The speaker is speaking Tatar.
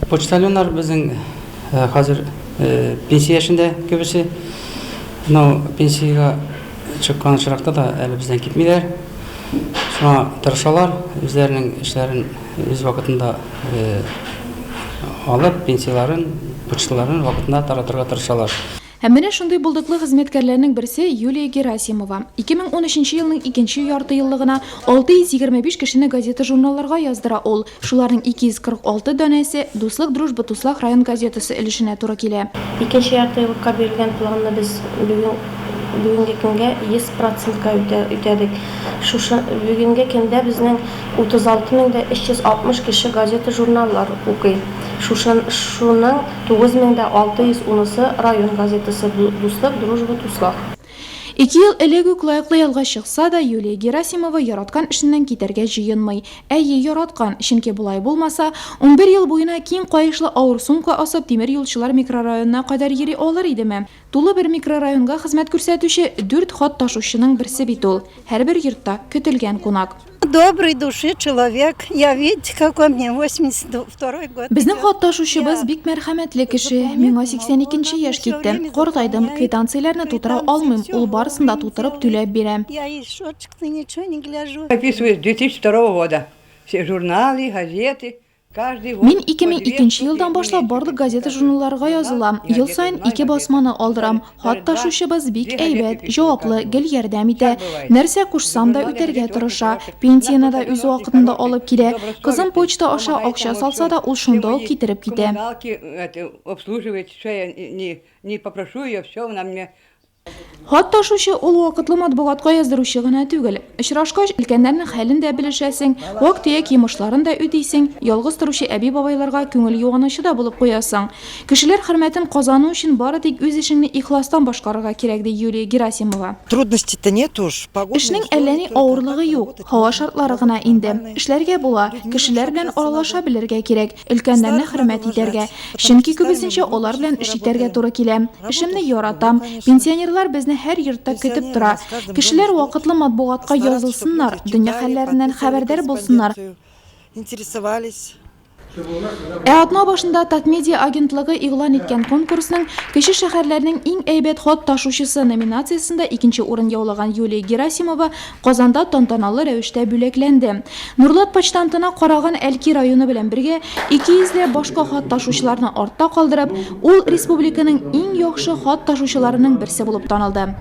Почтальоннар безнең хәзер пенсия яшендә күбесе. Но пенсиягә чыккан очракта да әле бездән китмиләр. Шуңа тырышалар, үзләренең эшләрен үз вакытында алып, пенсияләрен, почталарын вакытында таратырга тырышалар. Һәм менә шундый булдыклы хезмәткәрләрнең берсе, Юлия Герасимова. 2013 елның икенче яртыеллыгына 625 кешене газета-журналларга яздыра ул. Шуларның 246 данәсе Дуслык Дружба Туслах район газетасы өлешенә туры килә. Икенче яртыеллыкка бирелгән планны без бүген бүгенге көнгә 100 процентка үтәдек. Шушы бүгенге көндә безнең 36 мең дә 360 кеше газета-журналлар укый. Шушы шуның 9610-сы район газетасы Дуслык, Дружба, Туслах. Ике ел элек үк лаеклы ялга чыкса да, Юлия Герасимова яраткан эшеннән китәргә җыенмый. Әйе, яраткан, чөнки болай булмаса, 11 ел буена киң каешлы авыр сумка асып тимер юлчылар микрорайонына кадәр йөри алыр идеме? Тулы бер микрорайонга хезмәт күрсәтүче дүрт хат ташучының берсе бит ул. Һәрбер йортта көтелгән кунак. Доброй души человек, я видите, какой мне 82 год. Безнең хат ташучыбыз бик мәрхәмәтле кеше. Миңа 82 нче яшь китте. Картайдым, квитанцияләрне тутыра алмыйм, ул барысын да тутырып, түләп бирә. Я и счетчик-то ничего не гляжу. Записываю с 2002 года. Все журналы, газеты. Мин 2002 нче елдан башлап барлык газета-журналларга язылам. Ел саен ике басманы алдырам. Хат ташучыбыз бик әйбәт, җаваплы, гел ярдәм итә. Нәрсә кушсам да үтәргә тырыша. Пенсияне дә үз вакытында алып килә. Кызым почта аша акча салса да, ул шунда ук китереп китә. Хат ташучы ул вакытлы матбугатка яздыручы гына түгел. Очрашкач, өлкәннәрнең хәлен дә белешәсең, вак-төяк йомышларын да үтисең, ялгыз торучы әби-бабайларга күңел юанычы да булып куясың. Кешеләр хөрмәтен казану өчен бары тик үз эшеңне ихластан башкарырга кирәк, ди Юлия Герасимова. Трудностей-то нет уж, погодные Эшнең әллә ни авырлыгы юк, һава шартлары гына инде. Эшләргә була, кешеләр белән аралаша белергә кирәк. Өлкәннәрне хөрмәт итәргә, чөнки күбесенчә алар белән эш итәргә туры килә. Эшемне яратам. Пенсионерлар безне һәр йортта көтеп тора. Кешеләр вакытлы матбугатка язылсыннар, дөнья хәлләреннән хәбәрдар булсыннар. Ә атна башында Татмедиа агентлыгы игълан иткән конкурсның Кече шәһәрләрнең иң әйбәт хат ташучысы номинациясендә икенче урын яулаган Юлия Герасимова Казанда тантаналы рәвештә бүләкләнде. Нурлат почтамтына караган Әлки районы белән бергә 200 ләп башка хат ташучыларны артта калдырып, ул республиканың иң яхшы хат ташучыларының берсе булып танылды.